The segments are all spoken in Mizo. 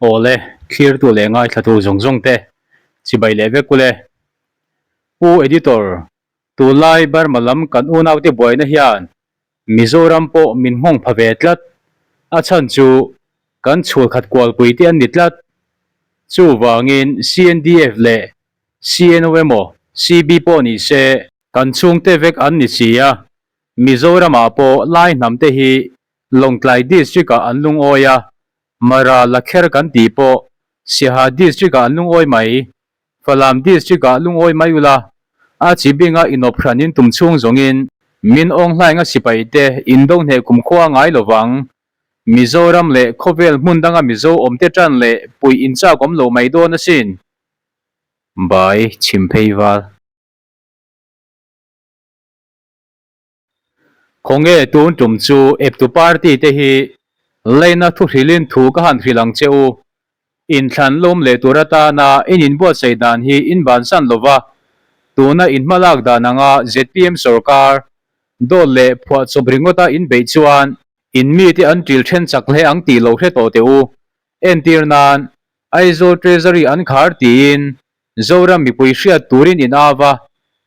Awle, thlirtu leh ngaithlatu zawng zawng te chibai leh vek ule. Pu Editor, tunlai Burma lam kan unaute buaina hian Mizoram pawh min nghawng pha ve tlat. A chhan chu kan chhulkhat kualpui te an ni tlat. Chuvangin CNDF leh CNO emaw CB pawh ni se kan chhungte vek an ni si a, Mizoramah pawh Lai hnam te hi Lawngtlai District-ah an lungawi a, Mara Lakher kan tih pawh Siaha District-ah an lungawi mai. Falam District-ah lungawi mai ula, a chi binga inawp hran in tum chhung zawngin min awng hlainga sipai te indo hneh kumkhua ngai lovang. Mizoram leh khawvel hmun danga Mizo awmte tan leh puih inchak awm lo mai dawn asin. Bai Chhimphei Val. Khawnge tun tum chu eptu party te hi leina thu hrilhin thu ka han hrilh ang che u. Inthlan lawm leh tur atana in inbuatsaih dan hi in bansan lova, tuna in hmalak dan anga zpm sorkar dawt leh phuahchawp ringawta in beih chuan in mite an ṭil ṭhen chak hle ang tih lo hre tawh teh u. Entir nan Aizawl Treasury an khar tiin Zoram mipui hriat turin in av a,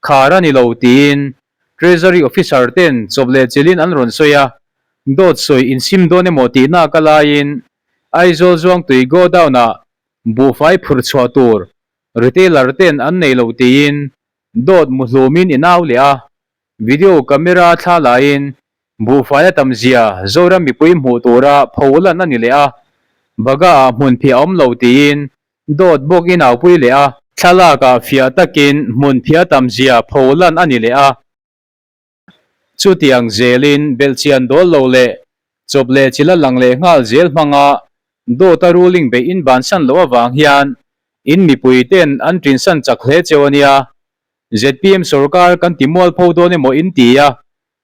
khar a ni lo tiin Treasury Officer ten chawp leh chilhin an rawn sawi a, dawt sawi insim dawn emaw tihna ka laiin Aizawl Zuangtui Godown-ah buhfai phurh chhuah tur retailer ten an nei lo tiin dawt muhlumin in au leh a, video camera thla laiin buhfai a tam zia Zoram mipui hmuh tura pholan a ni leh a, Baga-ah hmunphiah a awm lo tiin Dawt bawk in aupui leh a. Thlalak ah fiah takin hmun phiah tam zia pho lan a ni leh a. Chutiang zelin belhchian dawl lo leh chawp leh chil a lang leh nghal zel hmanga dawt a ruling beih in bansan loh avang hian in mipui ten an tinsan chak hle cheu a nia. Zpm sorkar kan ti mualpho dawn emaw in ti a,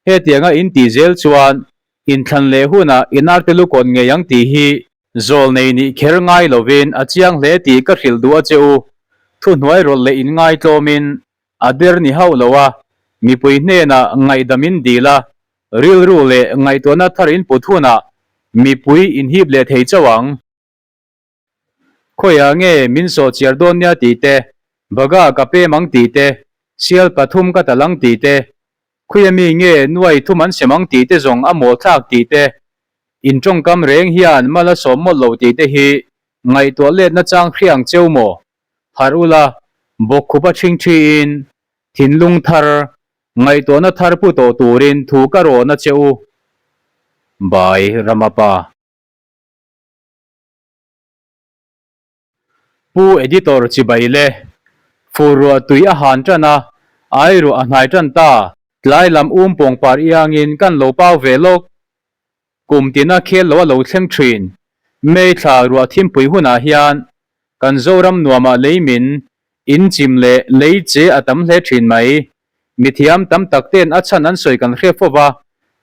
hetianga in tih zel chuan inthlan leh hunah in arte lukawn ngei ang tih hi Zawlnei nih kher ngai lovin a chiang hle tih ka hrilh duh a che u. Thuhnuai rawlh leh inngaitlawmin a der ni hauh lo a, mipui hnenah ngaihdam in dil a, rilru leh ngaihtuahna thar in put hunah mipui inhip leh thei chauh ang. Khawiah nge min sawhchiar dawn nia tih te, Baga ka pem ang tih te, sial pathum ka tal ang tih te, Khuia mi nge nuai thum an sem ang tih te zawng a mawl thlak tih te, in tawngkam reng hian mal a sawm mawlh lo tih te hi ngaihtuah let nachang hriang cheu maw? Harh ula, bawkkhup a ṭhing ṭhiin thinlung thar, ngaihtuahna thar pu tawh turin thu ka rawn a che u. By Ramapa. Pu Editor chibai le. Fur ruah tui a han tan a, ai ruah a hnai tan ta. Tlai lam um pawng par iangin kan lo pau ve lawk. Kum tina khel lo a lo thleng thin. May thla ruah thimpui hunah hian kan Zoram nuamah lei min in chim leh lei che a tam hle thin mai. Mithiam tam tak ten a chhan an sawi kan hre fo va,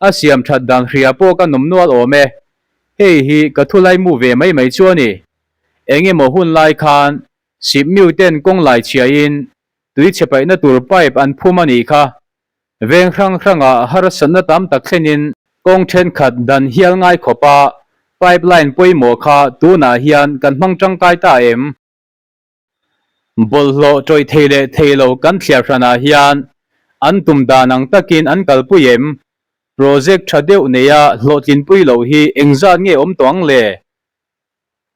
a siam that dan hria pawh ka nawm nual awm e. Hei hi ka thulai mu ve mai mai chu a ni. Eng emaw hun lai khan Sipmiu ten kawng lai chhiain tui chhe paihna tur pipe an phum a nih kha. Veng hrang hrangah harsatna tam tak thlenin kawng thenkhat dan hial ngai khawpa pipe line pawimawh kha tunah hian kan hmang tangkai ta em? Bawlhhlawh tawih thei leh thei lo kan thliar hranah hian an tum dan ang takin an kalpui em? Project tha deuh neia hlawhtlinpui loh hi engzat nge awm tawh ang le?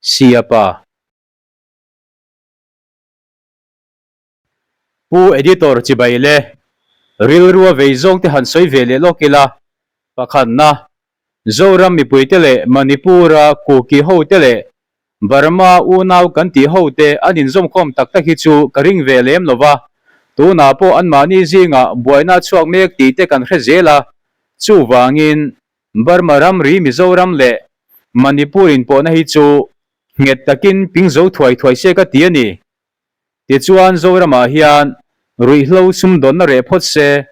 Siapa. Pu Editor chibai le rilrua vei zawng te han sawi ve leh lawk ila, pakhatna, Zoram mipuite leh Manipur-a Kuki hote leh Burma unau kan tih hote an inzawmkhawm tak tak hi chu ka ring ve lem lo va, tunah pawh anmahni zingah buaina a chhuak mek tih te kan hre zel a, chuvangin Burma ramri Mizoram leh Manipur inpawhna hi chu nghet takin ping zo thuai thuai se ka ti a ni. Tichuan Zoramah hian ruihhlo sumdawnna reh phawt se,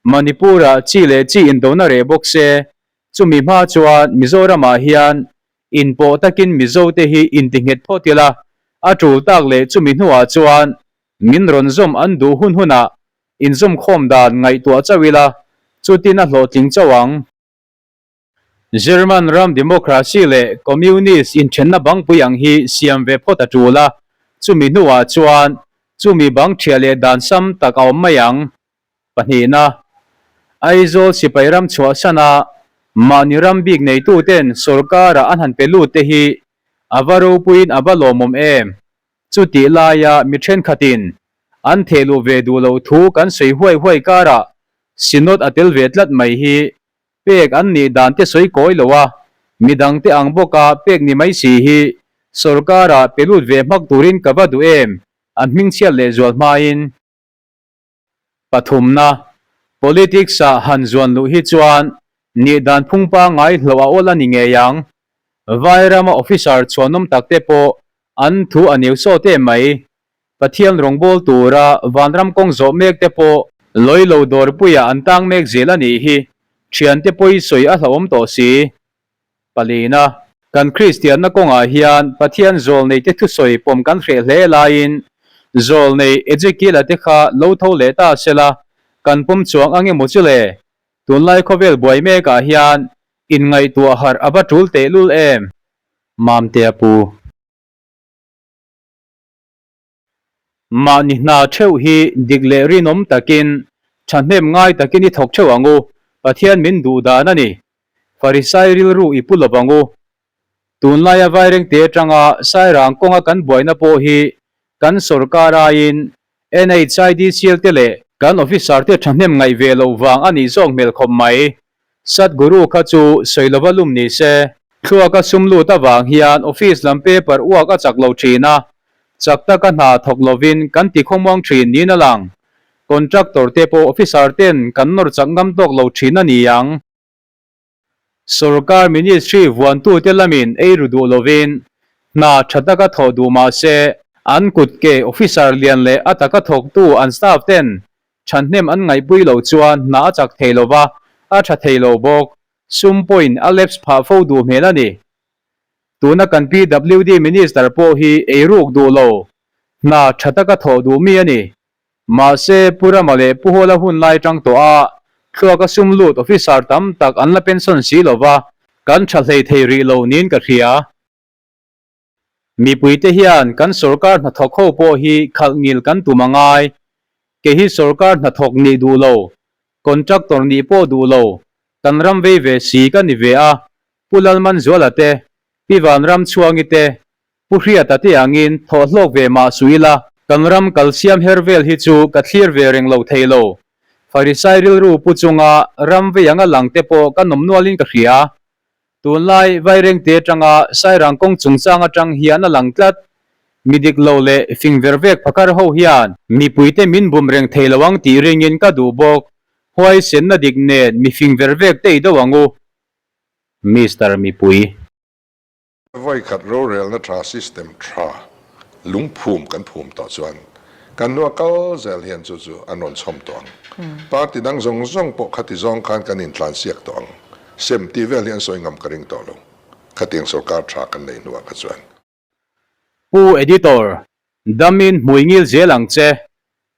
Manipur-ah chi leh chi indona reh bawk se, chumi hma chuan Mizoramah hian inpawh takin Mizote hi intinghet phawt ila, a tul tak leh chumi hnuah chuan min rawn zawm an duh hun hunah inzawmkhawm dan ngaihtuah chauh ila, chutin a hlawhtling chauh ang. German ram democracy leh communist inthenna bangpui ang hi siam ve phawt a tul a, chumi hnuah chuan chumi bang thiah leh dan sam tak a awm mai ang. Pahnihna, Aizawl sipai ram chhuahsana mahni ram bik neituten sorkara an han pe lut te hi a va ropuiin a va lawmawm em? Chutih laia mi thenkhatin an thehluh ve duh loh thu kan sawi huai huai karah Synod a tel ve tlat mai hi pek an nih dan te sawi kawi lo a, midang te ang bawka pek ni mai si hi sorkara pe lut ve hmak turin ka va duh em? An hmingchhiat lehzual hmain. Pathumna, Politics-ah han zuan luh hi chuan nih dan phung pangngai hlauh a awl a ni ngei ang. Vairama officer chhuanawm tak te pawh an thu a neu sawt em mai. Pathian rawngbâwl tura vanram kawng zawh mek te pawh lawi lo dawrpuiah an tang mek zel a nih hi. Thiante pawi sawi a hlauhawm tawh si. Palina, Kan Kristianna kawngah hian Pathian zawlneite thusawi pawm kan hreh hle laiin zawlnei Ezekiela te kha lo tho leh ta sela kan pawm chuang ang emaw chu le? Tunlai khawvel buai mekah hian inngaihtuah harh a va tul tehlul em? Mamtea pu. Mahni hna theuh hi dik leh rinawm takin, thahnem ngai takin i thawk theuh ang u, Pathian min duh dan a ni. Farisai rilru i pu lo vang u. Tunlaia Vairengte atanga Sairang kawnga kan buaina pawh hi kan sorkar aiin NHIDCL te leh kan officer te thahnem ngaih ve loh vang a nih zawk hmel khawp mai. Sadhguru kha chu sawi lova lum ni se. Thluaka sum lut avang hian office lam paper uak a chak lo thin a, chak taka hna thawk lovin kan ti khawmuang thin niin a lang. Contractor te pawh officer ten kan nawr chak ngam tawk lo thin a ni ang. Sorkar ministry vuantute lamin ei ru duh lovin hna tha taka thawh duh mah se, an kutke officer lian leh a taka thawktu an staff ten thahnem an ngaihpui loh chuan hna a chak thei lo va, a tha thei lo bawk. Sum pawhin a lapse phah fo duh hmel a ni. Tuna kan PWD minister pawh hi ei ruk duh lo, hna tha taka thawh duh mi a ni. Mahse, Pu Rama leh Pu Hawla hun lai tang tawh a, thluaka sum lut officer tam tak an la pension si lo va, kan tha hlei thei rih lo niin ka hria. Mipuite hian kan sorkar hnathawk ho pawh hi khalh ngil kan tum a ngai. Kei hi sorkar hnathawk nih duh lo, contractor nih pawh duh lo, kan ram vei ve si ka ni ve a, Pu Lalmanzuala te, Pi Vanramchhuangi te, Pu Hriata te angin thawh hlawk ve mah suh ila, kan ram kal siam her vel hi chu ka thlir ve reng lo thei lo. Farisai rilru pu chunga ram vei anga lang te pawh ka nawm nualin ka hria. Tunlai Vairengte atanga Sairang kawng chungchang atang hian a lang tlat. Mi dik lo leh fing ver vek phakar ho hian mipuite min bum reng thei lo ang tih ringin ka duh bawk. Huaisenna dik nen mi fing ver vek te i do ang u. Mister Mipui. Vawi khat rorelna tha system tha lungphum kan phum tawh chuan kan hnua kal zel hian chu chu an rawn chhawm tawh ang. Party dang zawng zawng pawh khati zawng khan kan intlansiak tawh ang. Sem tih vel hi an sawi ngam ka ring tawh lo. Khatiang sorkar tha kan nei hnuah kha chuan. Pu Editor, Damin hmui ngil zel ang che.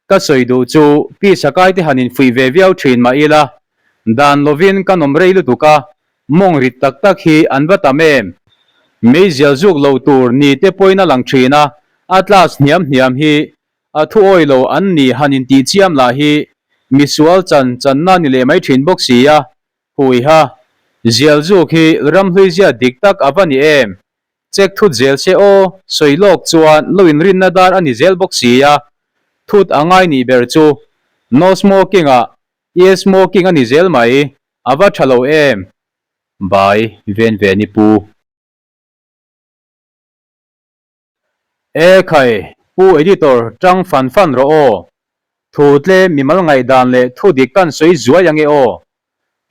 Ka sawi duh chu Pi Sakai te han infuih ve viau thin mah ila, dan lovin ka nawm rei lutuk a, mawng rit tak tak hi an va tam em? Meizial zuk lo tur ni te pawhin a lang thin a, a class hniam hniam hi a thu awi lo an ni han intih chiam lah hi misual chan channa ni leh mai thin bawk si a, huiha, zial zuk hi ramhlui zia dik tak a va ni em? Check thut zel se aw, sawi lawk chuan lo inrinna dar a ni zel bawk si a, thut a ngai nih ber chu no smoking ah yes smoking a ni zel mai, a va tha lo em? Bai ven ve ni pu. E khai, Pu Editor tang fan fan rawh aw. Thu tlem mimal ngaihdan leh thu dik kan sawi zuai ange aw.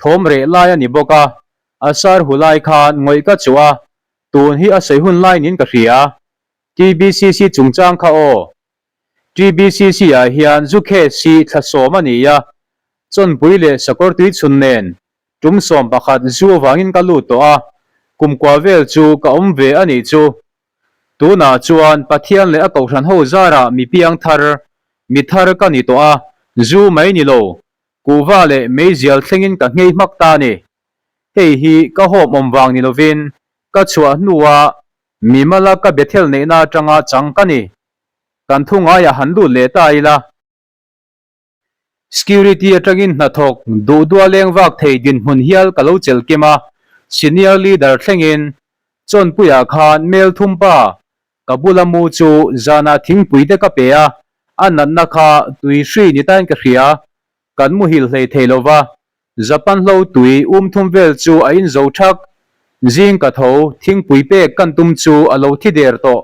Thawm reh lai a ni bawk a, a sar hu lai khan ngawih ka chuh a, tun hi a sawi hun lai niin ka hria. TBCC chungchang kha aw. TBCC ah hian zu case hi thla sawm a ni a, chawnpui leh sakawr tui chhun nen tum 11 zu avangin ka lut tawh a, kumkua vel chu ka awm ve a nih chu. Tunah chuan Pathian leh a kohhran ho zarah mi piang thar, mi thar ka ni tawh a, zu mai ni lo, Kuhva leh meizial thlengin ka nghei hmak ta a ni. Hei hi ka hawm awm vang ni lovin ka chhuah hnua mimala ka Bethel neihna atanga chang ka ni. Kan thu ngaiah han lut leh ta ila. Security atangin hnathawk duh dua leng vak thei dinhmun hial ka lo chelh kim a, senior leader thlengin Chawnpuiah khan Melthum pa ka bula mu chu zanah thingpui te ka pe a, a natna kha tui hri ni tain ka hria, kan muhil hlei thei lo va, Japan hlo tui um thum vel chu a inzo thak, zing ka tho thingpui pek kan tum chu a lo thi der tawh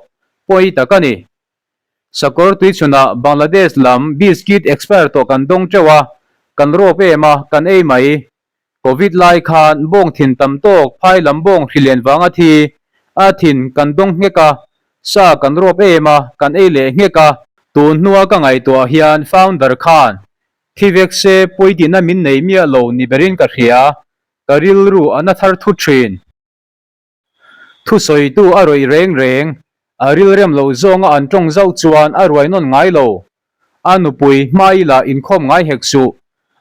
pawi tak a ni. Sakawr tuichhunah Bangladesh lam biscuit expire tawh kan dawng teuh a, kan rawp em a, kan ei mai. Covid lai khan bawng thin tam tawk phai lam bawng hri len vanga thi a thin kan dawng nghek a, sa kan rawp em a, kan ei leh nghek a. Tun hnua ka ngaihtuah hian founder khan thi vek se pawitina min nei miah lo ni berin ka hria, ka rilru a na thar thut thin. Thusawitu a rawih reng reng, a rilrem loh zawnga an tawng zauh chuan a ruai nawn ngai lo. A nupui hmai lah inkhawm ngai hek suh.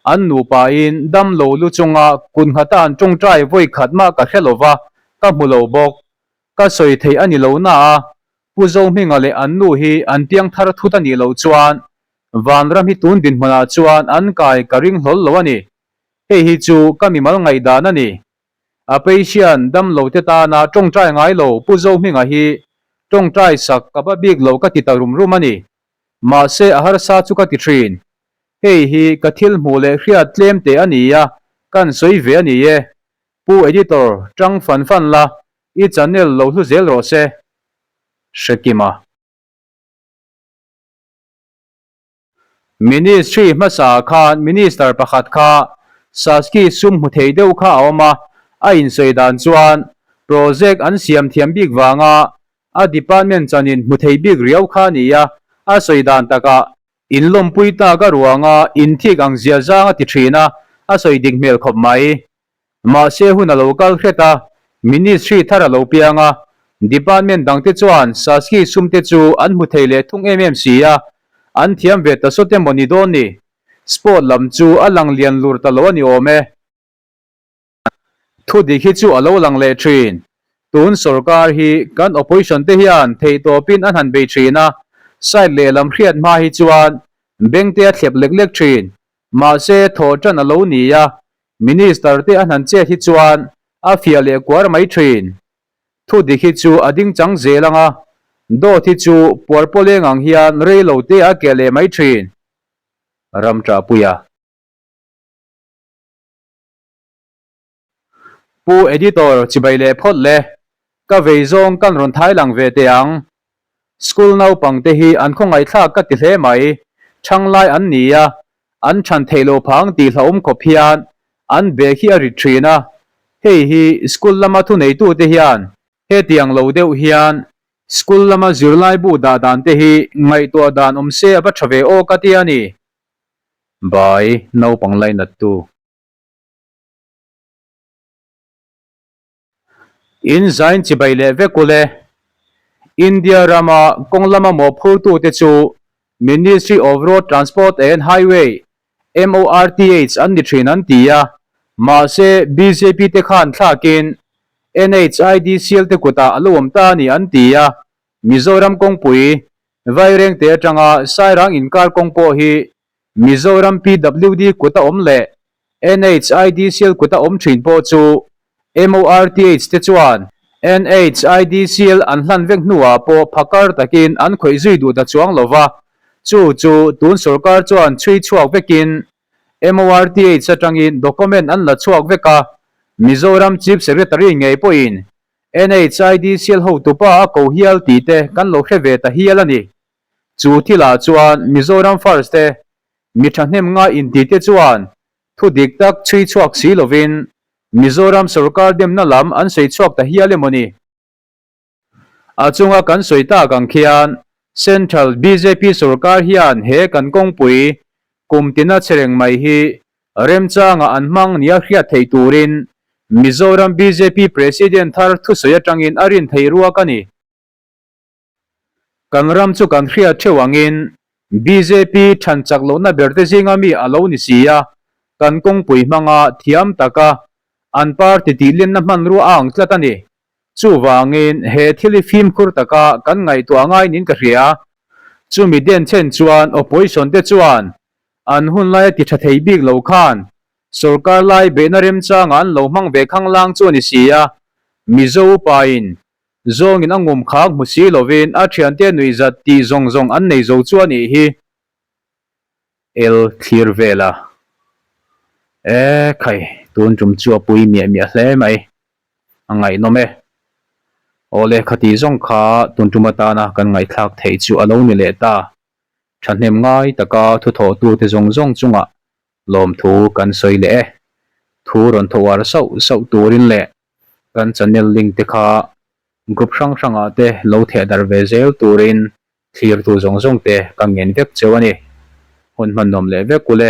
An nupain dam lo lu chunga kut nghata an tawngtai vawi khat mah ka hre lo va, ka hmu lo bawk. Ka sawi theih a ni lo na a, Pu Zohminga leh an nu hi an piang thar thut a nih loh chuan Vanram hi tun dinhmunah chuan an kai ka ring hlawl lo a ni. Hei hi chu ka mimal ngaihdan a ni. A patient dam lo te tana tawngtai ngai lo Pu Zohminga hi tawngtai sak ka ba bik lo ka ti ta rum rum a ni. Mahse a harsa chu ka ti thin. Hei hi ka thil hmuh leh hriat tlem teh a ni a, kan sawi ve a ni e. Pu Editor, tang fan fan la, i channel lo hlu zel rawh se. Hrekima. Ministry hmasa khan Minister pakhat kha Saski sum hmu thei deuh kha a awm a, a insawi dan chuan project an siam thiam bik vanga a department chanin hmu thei bik riau kha a ni a, a sawi dan takah inlawmpui tak a ruanga inthik ang zia zang a ti thin a, a sawi dik hmel khawp mai. Mahse hun a lo kal hret a, Ministry thar a lo piang a, Department dangte chuan Saski sumte chu an hmu thei leh thung em em si a, an thiam ve ta sawt emaw ni dawn ni? Sport lam chu a lang lian lur ta lo a ni awm e. Thu dik hi chu a lo lang leh thin. Tun sorkar hi kan opposition te hian theihtawpin an han bei thin a, side lehlam hriat hma hi chuan bengte a thlep lek lek thin. Mahse thawh tan a lo ni a, Minister te an han chet hi chuan a fiah leh kuar mai thin. Thu dik hi chu a ding chang zel ang a, dawt hi chu puar pawleng ang hian rei lo te a keh leh mai thin. Ramṭahpuia. Pu Editor chibai leh phawt le, ka vei zawng kan rawn thai lang ve teh ang. School naupang te hi an khawngaihthlak ka ti hle mai, ṭhanglai an ni a, an ṭhan theih loh phang tih hlauhawm khawp hian an bag hi a rit ṭhin a, hei hi school lama thuneitute hian hetiang lo deuh hian school lama zirlaibu dah dan te hi ngaihtuah dan awm se a va ṭha ve aw ka ti a ni. Bai naupang lainattu. In zain chibai leh vek ul e. India rama kawng lama mawhphurtute chu Ministry of Road Transport and Highway, MORTH, an ni thin an ti a, mahse bjp te khan thlakin NHIDCL te kutah a lo awm ta a ni an ti a, Mizoram kawngpui Vairengte atanga Sairang inkar kawng pawh hi Mizoram PWD kut a awm leh NHIDCL kut a awm thin pawh chu MORTH te chuan NHIDCL an hlan vek hnuah pawh phakar takin an khawih zui duh ta chuang lo va, chu chu tun sorkar chuan chhui chhuak vekin MORTH atangin document an la chhuak vek a, Mizoram Chief Secretary ngei pawhin NHIDCL hotupa a ko hial tih te kan lo hre ve ta hial a ni. Chu thilah chuan Mizoram First te mi thahnem ngai inti te chuan thu dik tak chhui chhuak si lovin Mizoram sorkar demna lam an sawi chhuak ta hial emaw ni? A chunga kan sawi tak ang khian Central bjp sorkar hian he kan kawngpui kum tina che reng mai hi remchanga an hmang nia hriat theih turin Mizoram bjp President thar thusawi atangin a rin thei ruak a ni. Kan ram chu kan hriat theuh angin bjp than chak lohna berte zinga mi a lo ni si a, kan kawngpui hmanga thiam taka An party tihlenna hmanrua a ang tlat a ni. Chuvangin, he thil hi fimkhur taka kan ngaihtuah ngai niin ka hria. Chumi denchhen chuan opposition te chuan an hun laia ti tha thei bik lo khan sorkar lai beihna remchangah an lo hmang ve khanglang chu a ni si a, Mizo upain zawngin a ngum khak hmu si lovin a thiante nuihzat tih zawng zawng an nei zo chu a nih hi. El thlir vel a. E khai, tun tum chu a pui miah miah hle mai. A ngaihnawm e. Awle khati zawng kha tun tum atana kan ngaihthlak theih chu a lo ni leh ta. Thahnem ngai taka thuthawhtute zawng zawng chungah lawmthu kan sawi leh e. Thu rawn thaw uar sauh sauh turin leh kan channel link te kha group hrang hrangah te lo theh darh ve zel turin Thlirtu zawng zawng te ka ngen vek cheu a ni. Hun hman nuam leh vek ule.